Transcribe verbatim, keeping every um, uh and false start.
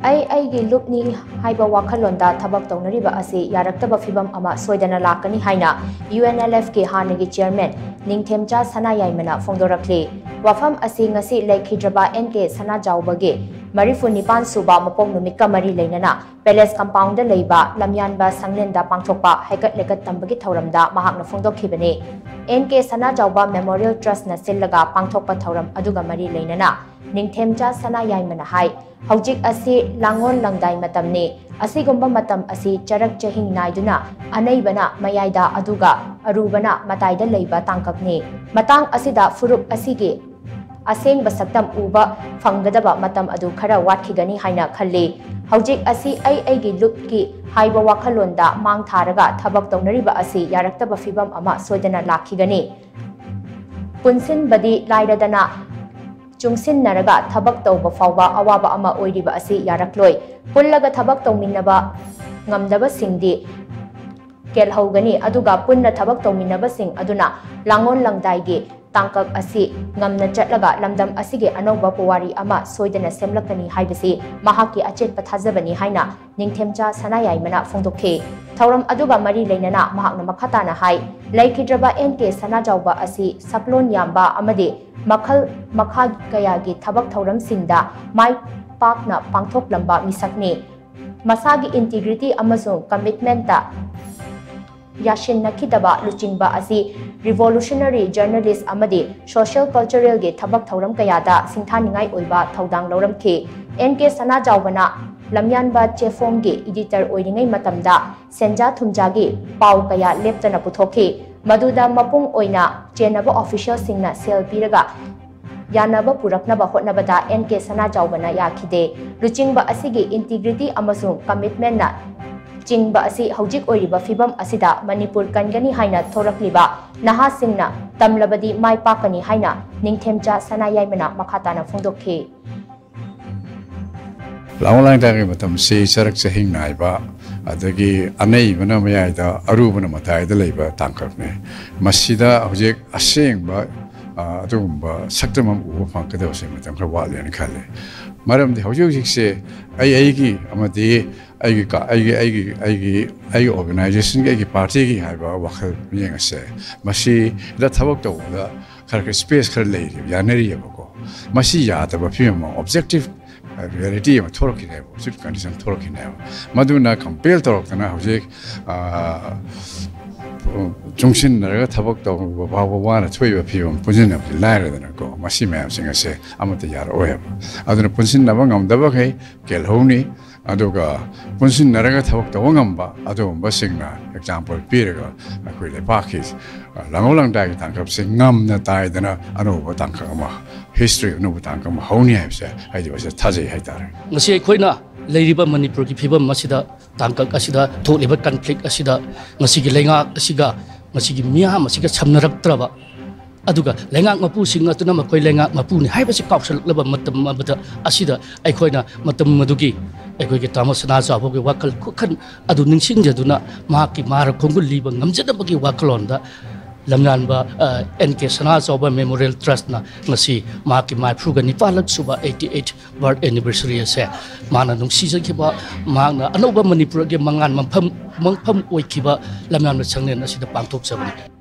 ꯑꯩ ꯑꯩꯒꯤ ꯂꯨꯞꯅꯤ ꯍꯥꯏꯕ ꯋꯥꯈꯜꯂꯣꯟꯗ ꯊꯕꯛ ꯇꯧꯅꯔꯤꯕ ꯑꯁꯤ ꯌꯥꯔꯛꯇꯕ ꯐꯤꯚꯝ ꯑꯃ ꯁꯣꯏꯗꯅ ꯂꯥꯛꯀꯅꯤ ꯍꯥꯏꯅ UNLFꯀꯤ ꯍꯥꯟꯅꯒꯤ chairman ꯅꯤꯡꯊꯦꯝꯆꯥ ꯁꯅꯥꯌꯥꯏꯃꯅ ꯐꯣꯡꯗꯣꯔꯛꯂꯤ꯫ ꯋꯥꯐꯝ ꯑꯁꯤ ꯉꯁꯤ ꯂꯩꯈꯤꯗ꯭ꯔꯕ N K ꯁꯅꯥꯖꯥꯎꯕꯒꯤ ꯃꯔꯤꯐꯨ ꯅꯤꯄꯥꯟ ꯁꯨꯕ ꯃꯄꯣꯛ ꯅꯨꯃꯤꯠꯀ ꯃꯔꯤ ꯂꯩꯅꯅ Palace compoundꯗ ꯂꯩꯕ ꯂꯝꯌꯥꯟꯕ ꯁꯪꯂꯦꯟꯗ ꯄꯥꯡꯊꯣꯛꯄ ꯍꯩꯀꯠ ꯂꯩꯀꯠ ꯇꯝꯕꯒꯤ ꯊꯧꯔꯝꯗ ꯃꯍꯥꯛꯅ ꯐꯣꯡꯗꯣꯛꯈꯤꯕꯅꯤ꯫ N K ꯁꯅꯥꯖꯥꯎꯕ Memorial Trustꯅ ꯁꯤꯜꯂꯒ ꯄꯥꯡꯊꯣꯛꯄ ꯊꯧꯔꯝ ꯑꯗꯨꯒ ꯃꯔꯤ ꯂꯩꯅꯅ ꯅꯤꯡꯊꯦꯝꯆꯥ ꯁꯅꯥꯌꯥꯏꯃꯅ ꯍꯥꯏ, ꯍꯧꯖꯤꯛ ꯑꯁꯤ ꯂꯥꯡꯑꯣꯟ ꯂꯪꯗꯥꯏ ꯃꯇꯝꯅꯤ꯫ ꯑꯁꯤꯒꯨꯝꯕ ꯃꯇꯝ ꯑꯁꯤ ꯆꯔꯛ ꯆꯍꯤꯡ ꯅꯥꯏꯗꯨꯅ ꯑꯅꯩꯕꯅ ꯃꯌꯥꯏꯗ ꯑꯗꯨꯒ ꯑꯔꯨꯕꯅ ꯃꯇꯥꯏꯗ ꯂꯩꯕ ꯇꯥꯡꯀꯛꯅꯤ꯫ ꯃꯇꯥꯡ ꯑꯁꯤꯗ ꯐꯨꯔꯨꯞ ꯑꯁꯤꯒꯤ ꯑꯁꯦꯡꯕ ꯁꯛꯇꯝ ꯎꯕ ꯐꯪꯒꯗꯕ ꯃꯇꯝ ꯑꯗꯨ ꯈꯔ ꯋꯥꯠꯈꯤꯒꯅꯤ ꯍꯥꯏꯅ ꯈꯜꯂꯤ꯫ ꯍꯧꯖꯤꯛ ꯑꯁꯤ ꯑꯩ ꯑꯩꯒꯤ ꯂꯨꯞꯀꯤ ꯍꯥꯏꯕ ꯋꯥꯈꯜꯂꯣꯟꯗ ꯃꯥꯡ ꯊꯥꯔꯒ ꯊꯕꯛ ꯇꯧꯅꯔꯤꯕ ꯑꯁꯤ ꯌꯥꯔꯛꯇꯕ ꯐꯤꯚꯝ ꯑꯃ ꯁꯣꯏꯗꯅ ꯂꯥꯛꯈꯤꯒꯅꯤ꯫ ꯄꯨꯟꯁꯤꯟꯕꯗꯤ ꯂꯥꯏꯔꯗꯅ, ꯆꯨꯡꯁꯤꯟꯅꯔꯒ ꯊꯕꯛ ꯇꯧꯕ ꯐꯥꯎꯕ ꯑꯋꯥꯕ ꯑꯃ ꯑꯣꯏꯔꯤꯕ ꯑꯁꯤ ꯌꯥꯔꯛꯂꯣꯏ꯫ ꯄꯨꯜꯂꯒ ꯊꯕꯛ ꯇꯧꯃꯤꯟꯅꯕ ꯉꯝꯗꯕꯁꯤꯡꯗꯤ ꯀꯦꯜꯍꯧꯒꯅꯤ, ꯑꯗꯨꯒ ꯄꯨꯟꯅ ꯊꯕꯛ ꯇꯧꯃꯤꯟꯅꯕꯁꯤꯡ ꯑꯗꯨꯅ ꯂꯥꯡꯑꯣꯟ ꯂꯪꯗꯥꯏꯒꯤ ꯇꯥꯡꯀꯛ ꯑꯁꯤ ꯉꯝꯅ ꯆꯠꯂꯒ ꯂꯝꯗꯝ ꯑꯁꯤꯒꯤ ꯑꯅꯧꯕ ꯄꯨꯋꯥꯔꯤ ꯑꯃ ꯁꯣꯏꯗꯅ ꯁꯦꯝꯂꯛꯀꯅꯤ ꯍꯥꯏꯕꯁꯤ ꯃꯍꯥꯛꯀꯤ ꯑꯆꯦꯠꯄ ꯊꯥꯖꯕꯅꯤ ꯍꯥꯏꯅ ꯅꯤꯡꯊꯦꯝꯆꯥ ꯁꯅꯥꯌꯥꯏꯃꯅ ꯐꯣꯡꯗꯣꯛꯈꯤ꯫ ꯊꯧꯔꯝ ꯑꯗꯨꯒ ꯃꯔꯤ ꯂꯩꯅꯅ ꯃꯍꯥꯛꯅ ꯃꯈꯥ ꯇꯥꯅ ꯍꯥꯏ, ꯂꯩꯈꯤꯗ꯭ꯔꯕ N K ꯁꯅꯥꯖꯥꯎꯕ ꯑꯁꯤ ꯁꯛꯂꯣꯟ ꯌꯥꯝꯕ ꯑꯃꯗꯤ ꯃꯈꯜ ꯃꯈꯥ ꯀꯌꯥꯒꯤ ꯊꯕꯛ ꯊꯧꯔꯝꯁꯤꯡꯗ ꯃꯥꯏ ꯄꯥꯛꯅ ꯄꯥꯡꯊꯣꯛꯂꯝꯕ ꯃꯤꯁꯛꯅꯤ꯫ ꯃꯁꯥꯒꯤ integrity ꯑꯃꯁꯨꯡ commitmentꯇ ꯌꯥꯁꯤꯟꯅꯈꯤꯗꯕ ꯂꯨꯆꯤꯡꯕ ꯑꯁꯤ revolutionary journalist ꯑꯃꯗꯤ social culturalꯒꯤ ꯊꯕꯛ ꯊꯧꯔꯝ ꯀꯌꯥꯗ ꯁꯤꯡꯊꯥꯅꯤꯡꯉꯥꯏ ꯑꯣꯏꯕ ꯊꯧꯗꯥꯡ ꯂꯧꯔꯝꯈꯤ꯫ N K ꯁꯅꯥꯖꯥꯎꯕꯅ ꯂꯝꯌꯥꯟꯕ ꯆꯦꯐꯣꯡꯒꯤ editor ꯑꯣꯏꯔꯤꯉꯩ ꯃꯇꯝꯗ ꯁꯦꯟꯖꯥ ꯊꯨꯝꯖꯥꯒꯤ ꯄꯥꯎ ꯀꯌꯥ ꯂꯦꯞꯇꯅ ꯄꯨꯊꯣꯛꯈꯤ꯫ ꯃꯗꯨꯗ ꯃꯄꯨꯡ ꯑꯣꯏꯅ ꯆꯦꯟꯅꯕ officialꯁꯤꯡꯅ ꯁꯦꯜ ꯄꯤꯔꯒ ꯌꯥꯅꯕ ꯄꯨꯔꯛꯅꯕ ꯍꯣꯠꯅꯕꯗ N K ꯁꯅꯥꯖꯥꯎꯕꯅ ꯌꯥꯈꯤꯗꯦ꯫ ꯂꯨꯆꯤꯡꯕ ꯑꯁꯤꯒꯤ integrity ꯑꯃꯁꯨꯡ commitmentꯅ ꯆꯤꯡꯕ ꯑꯁꯤ ꯍꯧꯖꯤꯛ ꯑꯣꯏꯔꯤꯕ ꯐꯤꯚꯝ ꯑꯁꯤꯗ ꯃꯅꯤꯄꯨꯔ ꯀꯟꯒꯅꯤ ꯍꯥꯏꯅ ꯊꯣꯔꯛꯂꯤꯕ ꯅꯍꯥꯁꯤꯡꯅ ꯇꯝꯂꯕꯗꯤ ꯃꯥꯏ ꯄꯥꯛꯀꯅꯤ ꯍꯥꯏꯅ ꯅꯤꯡꯊꯦꯝꯆꯥ ꯁꯅꯥꯌꯥꯏꯃꯅ ꯃꯈꯥ ꯇꯥꯅ ꯐꯣꯡꯗꯣꯛꯈꯤ꯫ ꯂꯥꯡꯑꯣꯟ ꯂꯪꯗꯥꯏꯒꯤ ꯃꯇꯝꯁꯤ ꯆꯔꯛ ꯆꯍꯤꯡ ꯅꯥꯏꯕ, ꯑꯗꯒꯤ ꯑꯅꯩꯕꯅ ꯃꯌꯥꯏꯗ, ꯑꯔꯨꯕꯅ ꯃꯇꯥꯏꯗ ꯂꯩꯕ ꯇꯥꯡꯀꯛꯅꯤ꯫ ꯃꯁꯤꯗ ꯍꯧꯖꯤꯛ ꯑꯁꯦꯡꯕ, ꯑ, ꯑꯗꯨꯒꯨꯝꯕ ꯁꯛꯇꯝ ꯑꯃ ꯎꯕ ꯐꯪꯒꯗꯕꯁꯦ ꯃꯇꯝ ꯈꯔ ꯋꯥꯠꯂꯦꯅ ꯈꯜꯂꯦ꯫ ꯃꯔꯝꯗꯤ ꯍꯧꯖꯤꯛ ꯍꯧꯖꯤꯛꯁꯦ ꯑꯩ ꯑꯩꯒꯤ ꯑꯃꯗꯤ ꯑꯩꯒꯤ ꯀ-, ꯑꯩꯒꯤ, ꯑꯩꯒꯤ, ꯑꯩꯒꯤ, ꯑꯩꯒꯤ organizationꯒꯤ, ꯑꯩꯒꯤ partyꯒꯤ ꯍꯥꯏꯕ ꯋꯥꯈꯜ ꯃꯤꯠꯌꯦꯡ ꯑꯁꯦ, ꯃꯁꯤꯗ ꯊꯕꯛ ꯇꯧꯕꯗ ꯈꯔ ꯈꯔ space ꯈꯔ ꯂꯩꯔꯤ, ꯌꯥꯅꯔꯤꯑꯕꯀꯣ꯫ ꯃꯁꯤ ꯌꯥꯗꯕ ꯐꯤꯕꯝ ꯑꯃ, objective reality ꯑꯃ ꯊꯣꯛꯂꯛꯈꯤꯅꯦꯕ, objective condition ꯊꯣꯛꯂꯛꯈꯤꯅꯦꯕ꯫ ꯃꯗꯨꯅ compel ꯇꯧꯔꯛꯇꯅ ꯍꯧꯖꯤꯛ, ꯑ, ꯆꯨꯡꯁꯤꯟꯅꯔꯒ ꯊꯕꯛ ꯇꯧꯕ ꯐꯥꯎꯕ ꯋꯥꯅ ꯊꯣꯛꯏꯕ ꯐꯤꯕꯝ ꯄꯨꯟꯁꯤꯟꯅꯕꯗꯤ ꯂꯥꯏꯔꯗꯅꯀꯣ, ꯃꯁꯤ ꯃꯌꯥꯝꯁꯤꯡ ꯑꯁꯦ ꯑꯃꯠꯇ ꯌꯥꯔꯛꯑꯣꯏꯕ꯫ ꯑꯗꯨꯅ ꯄꯨꯟꯁꯤꯟꯅꯕ ꯉꯝꯗꯕꯈꯩ ꯀꯦꯜꯍꯧꯅꯤ꯫ ꯑꯗꯨꯒ ꯄꯨꯟꯁꯤꯟꯅꯔꯒ ꯊꯕꯛ ꯇꯧꯕ ꯉꯝꯕ ꯑꯗꯨꯒꯨꯝꯕꯁꯤꯡꯅ example ꯄꯤꯔꯒ ꯑꯩꯈꯣꯏ ꯂꯩꯄꯥꯛꯀꯤ, ꯑ, ꯂꯥꯡꯍꯧ ꯂꯥꯡꯗꯥꯏꯒꯤ ꯇꯥꯡꯀꯛꯁꯦ ꯉꯝꯅ ꯇꯥꯏꯗꯅ ꯑꯅꯧꯕ ꯇꯥꯡꯀꯛ ꯑꯃ, history ꯑꯅꯧꯕ ꯇꯥꯡꯀꯛ ꯑꯃ ꯍꯧꯅꯤ ꯍꯥꯏꯕꯁꯦ ꯑꯩꯗꯤ ꯃꯁꯤꯗ ꯊꯥꯖꯩ ꯍꯥꯏꯇꯥꯔꯦ꯫ ꯉꯁꯤ ꯑꯩꯈꯣꯏꯅ ꯂꯩꯔꯤꯕ ꯃꯅꯤꯄꯨꯔꯒꯤ ꯐꯤꯕꯝ ꯑꯁꯤꯗ, ꯇꯥꯡꯀꯛ ꯑꯁꯤꯗ ꯊꯣꯛꯂꯤꯕ conflict ꯑꯁꯤꯗ ꯉꯁꯤꯒꯤ ꯂꯩꯉꯥꯛ ꯑꯁꯤꯒ ꯉꯁꯤꯒꯤ ꯃꯤꯌꯥꯝ ꯑꯁꯤꯒ ꯁꯝꯅꯔꯛꯇ꯭ꯔꯕ, ꯑꯗꯨꯒ ꯂꯩꯉꯥꯛ ꯃꯄꯨꯁꯤꯡ ꯑꯗꯨꯅ ꯃꯈꯣꯏ ꯂꯩꯉꯥꯛ ꯃꯄꯨꯅꯤ ꯍꯥꯏꯕꯁꯤ ꯀꯥꯎꯁꯜꯂꯛꯂꯕ ꯃꯇꯝ ꯑꯃꯗ ꯑꯁꯤꯗ ꯑꯩꯈꯣꯏꯅ ꯃꯇꯝ ꯑꯗꯨꯒꯤ ꯑꯩꯈꯣꯏꯒꯤ ꯇꯥꯃꯣ ꯁꯅꯥꯖꯥꯎꯕꯒꯤ ꯋꯥꯈꯜ ꯈꯨꯈꯟ ꯑꯗꯨ ꯅꯤꯡꯁꯤꯡꯖꯗꯨꯅ ꯃꯍꯥꯛꯀꯤ ꯃꯥꯔ ꯈꯣꯡꯒꯨꯜ ꯂꯤꯕ ꯉꯝꯖꯅꯕꯒꯤ ꯋꯥꯈꯜꯂꯣꯟꯗ ꯂꯝꯌꯥꯟꯕ, ꯑ, ꯑꯦꯟ ꯀꯦ ꯁꯅꯥꯖꯥꯎꯕ Memorial Trustꯅ ꯉꯁꯤ ꯃꯍꯥꯛꯀꯤ ꯃꯥꯏꯐꯨꯒ ꯅꯤꯄꯥꯜꯂꯛ ꯁꯨꯕ eighty eight birth anniversary ꯑꯁꯦ ꯃꯥꯅ ꯅꯨꯡꯁꯤꯖꯈꯤꯕ, ꯃꯍꯥꯛꯅ ꯑꯅꯧꯕ ꯃꯅꯤꯄꯨꯔꯒꯤ ꯃꯉꯥꯜ ꯃꯐꯝ, ꯃꯪꯐꯝ ꯑꯣꯏꯈꯤꯕ ꯂꯝꯌꯥꯟꯕ ꯁꯪꯂꯦꯟ ꯑꯁꯤꯗ ꯄꯥꯡꯊꯣꯛꯆꯕꯅꯤ꯫